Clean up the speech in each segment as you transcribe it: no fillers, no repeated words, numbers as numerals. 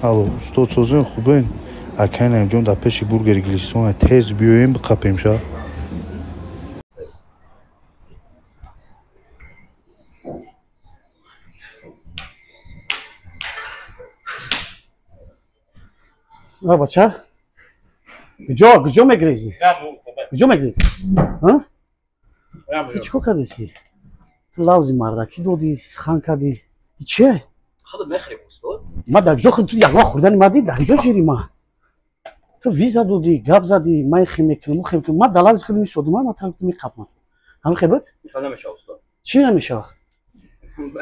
Алло, устод созен хубен? Акай Наимҷон дар пеши бургери Гулистон тез биёем биқапем ша. А бача? Куҷо, куҷо мегрезӣ? Куҷо мегрезӣ? А? Ту чӣ кор кардеси? Ту лавзи мардакӣ додӣ, сухан кардӣ. Чие? Худат мехӯрӣ, устод? Ма дар куҷо хӯрдам? Ту як вақт хӯрдани ма дид, дар куҷо жирӣ ма? Ту виза додӣ, гап задӣ, ман хе мекунам, ӯ хе мекунам. Ма дар лавзи худам истодам, ма тараф ту меқапам. Ҳамин хе буд? Ин намешава, устод. Чӣ намешава?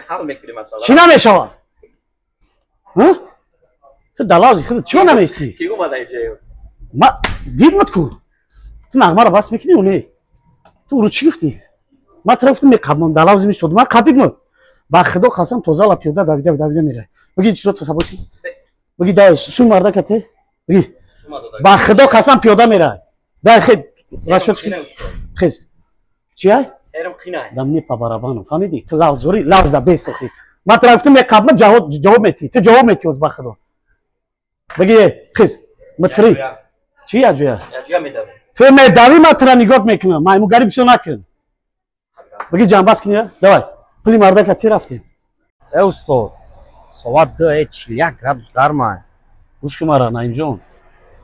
Ҳал мекунем масъала. Чӣ намешава? Ҳа? Ту дар лавзи худат чиро намеистӣ? Кӣ омада инҷо? Ма дидмат ку? Ту нағмаро бас мекунӣ ё не? Ту урӯз чӣ гуфтӣ? Ма тараф ту меқапам, дар лавзи мистодам, ма қапидмат. Ба худо қасам тоза ла пиёда давида давида мерай. Бигӣ чизо тасаввур кун. Бигӣ давай сум мардака те. Бигӣ. Ба худо қасам пиёда мерай. Дай хед расчёт кун. Хез. Чи ай? Серам қинай. Да мне по барабану, фаҳмидӣ? Ту лавз зори, лавз да бес охи. Ма тараф ту меқапам, ҷавоб метӣ. Ту ҷавоб метӣ оз ба худо. Бигӣ хез. Мутфри. Чи яҷоя? Яҷоя медавӣ. Ту медавӣ, ма тура нигоҳ мекунам. Маймугарӣ бисёр накун. Бигӣ ҷамбас кунӣ, давай. Пули мардака ти рафтем. Э устод, соат 2:41 градус гарма. Гӯш кун мара, Наимҷон.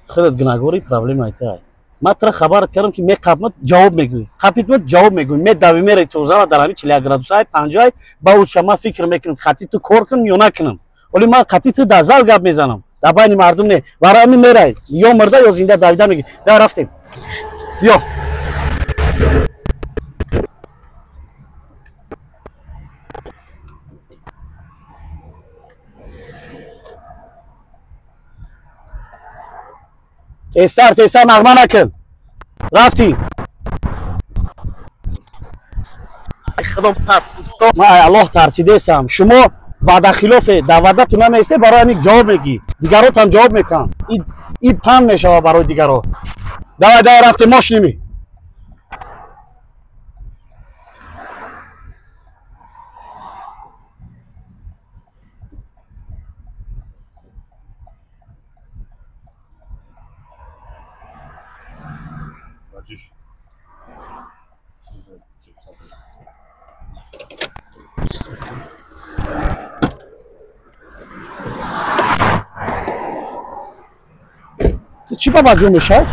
Худат гунаҳгорӣ, проблема айтай. Ман тура хабарат кардам ки меқапмат, ҷавоб мегӯӣ. Қапитмат, ҷавоб мегӯӣ. Медавӣ, мераи тозала дар ҳамин 41 градус, ай 50 ай, ба ӯша ман фикр мекунам, хати ту кор кунам ё накунам. Вале ман хати ту дар зал гап мезанам. Дар байни мардум не. Барои ҳамин мерай. Ё мурда ё зинда давида мегӯӣ. Да рафтем. Биё. Тезтар, тезтар нағма накун. Рафтӣ. Худо тарс, устод. Ман ай Аллоҳ тарсидесам. Шумо ваъдахилофе, дар ваъдату намеистед, барои ҳамин ҷавоб мегӣ. Дигаротам ҷавоб метаҳанд. И панд мешавад барои дигаро. Давай, давай, рафтем, мошиними. Ту чӣ ба баҷо мешавад?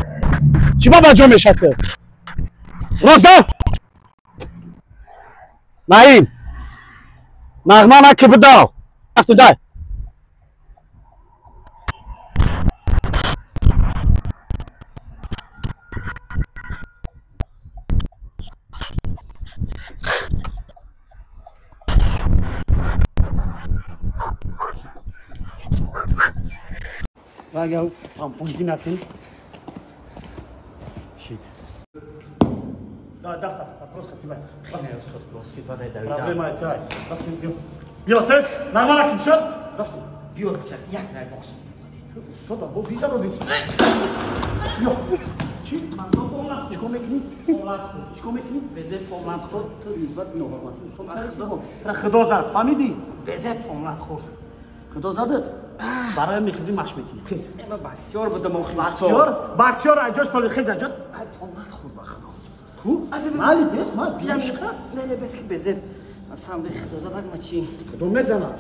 Чӣ ба баҷо мешавад ту? Рост дав! Наим! Нағма наки бидав! Рафтем, дай! Рага тампонги накун. Шит. Да, да, да, вопрос хатибай. Устод, кроссфит бадай давида. Проблема айтай. Рафтем, биё. Биё тез, нағма накун, бисёр. Рафтем. Биё чак, як най бокс. Устод, бо виза додис. Биё. Чӣ? Чӣ кор мекунӣ? Чӣ кор мекунӣ? Безе помлат хӯрд. Ту нисбат ноҳурматӣ устод кардӣ. Тра худо зад, фаҳмидӣ? Безе помлат хӯрд. Худо задат? Барои мехезӣ машқ мекунӣ. Хез. Ма боксёр будам охи. Боксёр? Боксёр аҷош поли хез аҷот. Ай помлат хӯрд ба худо. Ку? Мали бес, ма бишкаст. Не, не, бес ки безе. Асам бе худо задак ма чӣ? Худо мезанад.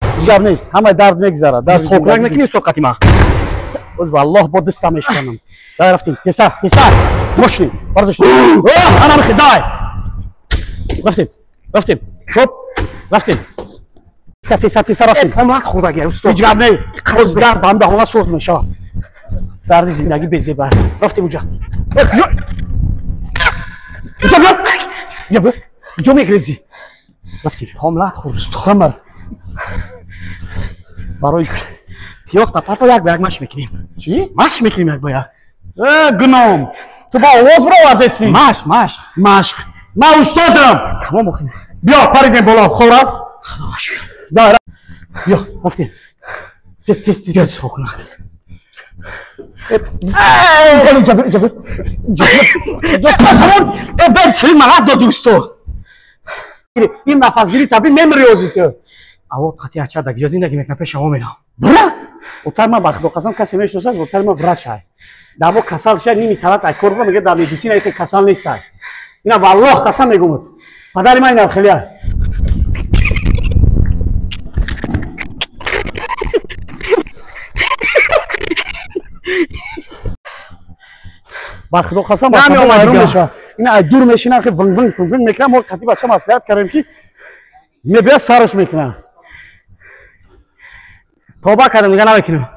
Ҳеҷ гап нест, ҳамаи дард мегзарад. Дард хокрак накунӣ устод қати ма. Боз ба Аллоҳ бо дастам мешканам. Давай рафтем. Теса, теса. Мошинем. Бардошт. Ана мехе, давай. Рафтем. Рафтем. Хоп. Рафтем. Теса, теса, теса рафтем. Помлат хӯрдаги устод. Ҳеҷ гап не. Боз дард ба ҳам даҳона соз мешавад. Дарди зиндагӣ безеба. Рафтем уҷа. Биё. Биё. Куҷо мегрезӣ? Рафтем. Помлат хӯрд устод. Хамар. Барои Тиёқ та парто як ба як машқ мекунем. Чӣ? Машқ мекунем як ба як. Э, гуном. Ту ба овоз баровардеси. Машқ, машқ. Машқ. Ман устодам. Тамом охи. Биё, паридем боло, хӯрам. Худо шукр. Да, биё, рафтем. Тез, тез, тез. Биё хокунак. Ҷабир, ҷабир. Ҷабир. Э, бен чили малат додӣ устод. Ин нафасгирӣ табиӣ мемирёзи ту. Аво қати ача да гиҷо зиндагӣ мекунам, пешаво мерам. Бира? Отар ма, ба худо қасам, касе мешиносад, отар ма врач ай. Даво касал ша, ними талат ай кор мега, дар медицина яке касал нест ай. Ина валлоҳ қасам мегумад. Падари ман инам хеле. Ба худо қасам, Намеомад мешава. Ина ай дур мешина, хе винг винг винг мекунам, мо қати бача маслиҳат кардем, ки мебия сараш мекунам. Тоба кардам, дига намекунам.